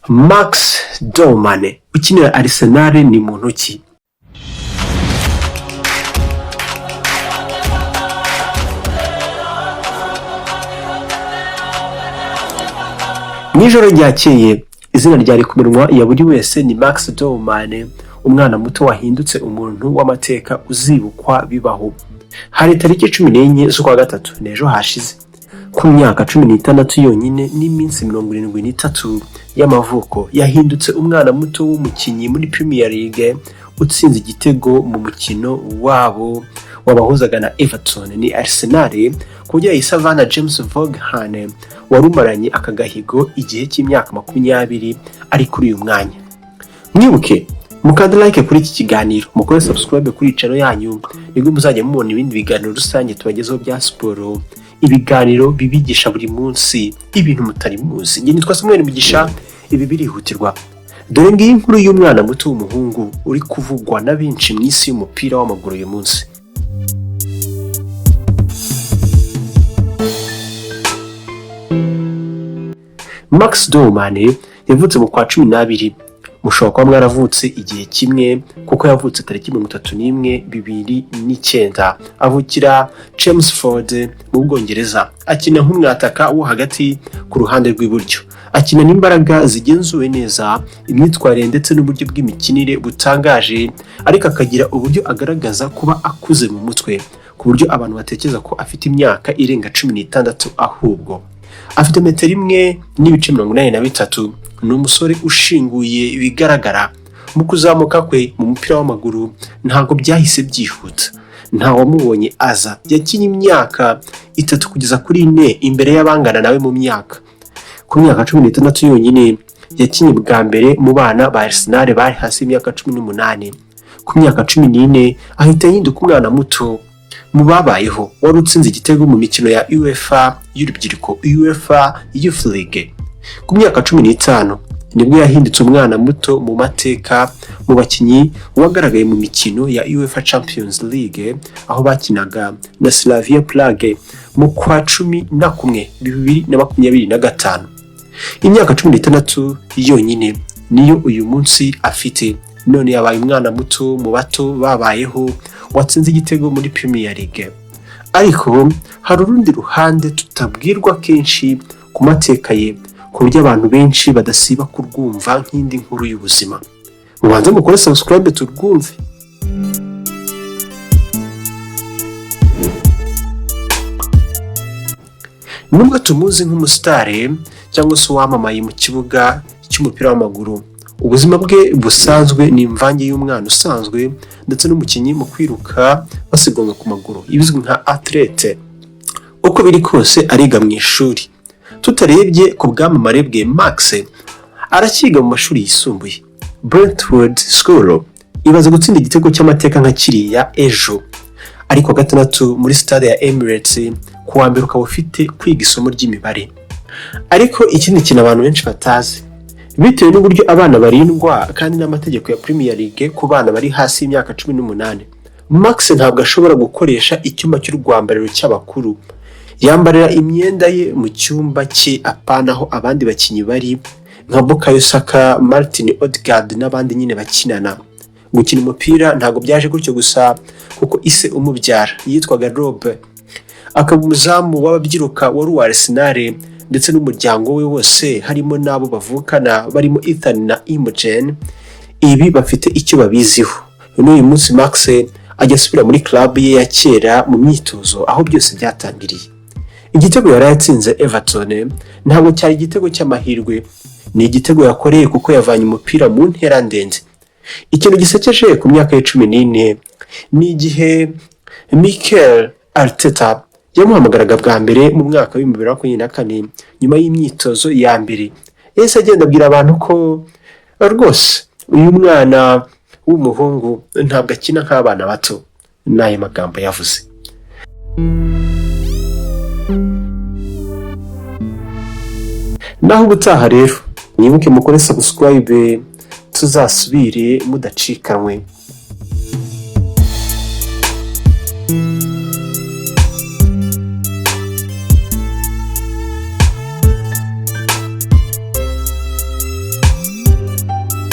Max Dowman ukinira Arsenal ni muntu ki? Mu ijoro ryakeye, izina ryari ku minwa ya buri wese ni Max Dowman, umwana muto wahindutse umuntu w'amateka uzibukwa bibaho. Hari tariki 14 z'ukwa gatatu, n'ejo hashize. Ku myaka 16 yonyine n'iminsi 73 y'amavuko, yahindutse umwana muto w'umukinnyi muri Premier League utsinze igitego mu mukino wabo wabahuzaga na Everton, ni Arsenal, ku buryo yahise avana James Vaughan wari umaranye aka gahigo igihe cy'imyaka 20 ari kuri uyu mwanya. Mwibuke mukande like kuri iki kiganiro, mukore subscribe kuri channel yanyu, nibwo muzajya mubona ibindi biganiro rusange tubagezaho bya siporo, ibiganiro bibigisha buri munsi ibintu mutari muzi. Njye nitwa Samuel Mugisha, ibi birihutirwa. Dore ngiyi inkuru y'umwana muto w'umuhungu uri kuvugwa na benshi mu isi y'umupira w'amaguru uyu munsi. Max Dowman yavutse mu kwa 12. Mushobora kuba mwaravutse igihe kimwe, kuko yavutse tariki 31 2009, avukira Chelmsford mu Bwongereza. Akina nk'umwataka wo hagati ku ruhande rw'iburyo. Akina n'imbaraga zigenzuwe neza, imyitwarire ndetse n'uburyo bw'imikinire butangaje, ariko akagira uburyo agaragaza kuba akuze mu mutwe, ku buryo abantu batekereza ko afite imyaka irenga 16. Ahubwo afite metero 1.83. Ni umusore ushinguye bigaragara. Mu kuzamuka kwe mu mupira w'amaguru ntabwo byahise byihuta, nta wamubonye aza. Yakinnye imyaka 3 kugeza kuri 4 imbere y'abangana nawe mu myaka. Ku myaka 16 yonyine yakinnye bwa mbere mu bana ba Arsenal bari hasi y'imyaka 18. Ku myaka 14 ahita ahinduka umwana muto mu babayeho wari utsinze igitego mu mikino ya UEFA y'urubyiruko, UEFA Youth League. Ku myaka 15 nibwo yahindutse umwana muto mu mateka mu bakinnyi wagaragaye mu mikino ya UEFA Champions League, aho bakinaga na Slavia Prague mu kwa 11 2025. Imyaka 16 yonyine niyo uyu munsi afite, none yabaye umwana muto mu bato babayeho watsinze igitego muri Premier League. Ariko hari urundi ruhande tutabwirwa kenshi ku mateka ye, ku buryo abantu benshi badasiba kurwumva nk'indi nkuru y'ubuzima. Mubanze mukore subscribe turwumve. Nubwo tumuzi nk'umusitari cyangwa se uwamamaye mu kibuga cy'umupira w'amaguru, ubuzima bwe busanzwe ni imvange y'umwana usanzwe ndetse n'umukinnyi mu kwiruka basiganwa ku maguru, ibizwi nka athlete. Uko biri kose ariga mu ishuri. Tutarebye ku bwamamare bwe, Max aracyiga mu mashuri yisumbuye, Brentwood School. Ibaze gutsinda igitego cy'amateka nka kiriya ejo ariko gatandatu muri stade ya Emirates, ku wa mbere ukaba ufite kwiga isomo ry'imibare. Ariko ikindi kintu abantu benshi batazi, bitewe n'uburyo abana barindwa kandi n'amategeko ya Premier League ku bana bari hasi y'imyaka 18, Max ntabwo ashobora gukoresha icyumba cy'urwambariro cy'abakuru. Yambarira imyenda ye mu cyumba cye, apana aho abandi bakinnyi bari nka Bukayo Saka, Martin Odegaard n'abandi nyine bakinana. Gukina umupira ntabwo byaje gutyo gusa, kuko ise umubyara yitwaga Rob, akaba umuzamu w'ababyiruka wari uwa Arsenal, ndetse n'umuryango we wose harimo n'abo bavukana barimo Ethan na Imogen, ibi bafite icyo babiziho. N'uyu munsi Max ajya asubira muri club ye ya kera mu myitozo, aho byose byatangiriye. Igitego yari yatsinze Everton ntabwo cyari igitego cy'amahirwe, ni igitego yakoreye kuko yavanye umupira mu ntera ndende. Ikintu gisekeje, ku myaka ye 14 ni igihe Mikel Arteta yamuhamagaraga bwa mbere mu mwaka wa 2024 nyuma y'imyitozo ya mbere, yahise agenda abwira abantu ko rwose uyu mwana w'umuhungu ntabwo akina nk'abana bato. N'ayo magambo yavuze. Naho ubutaha rero, mwibuke mukore subscribe, tuzasubire mudacikanwe.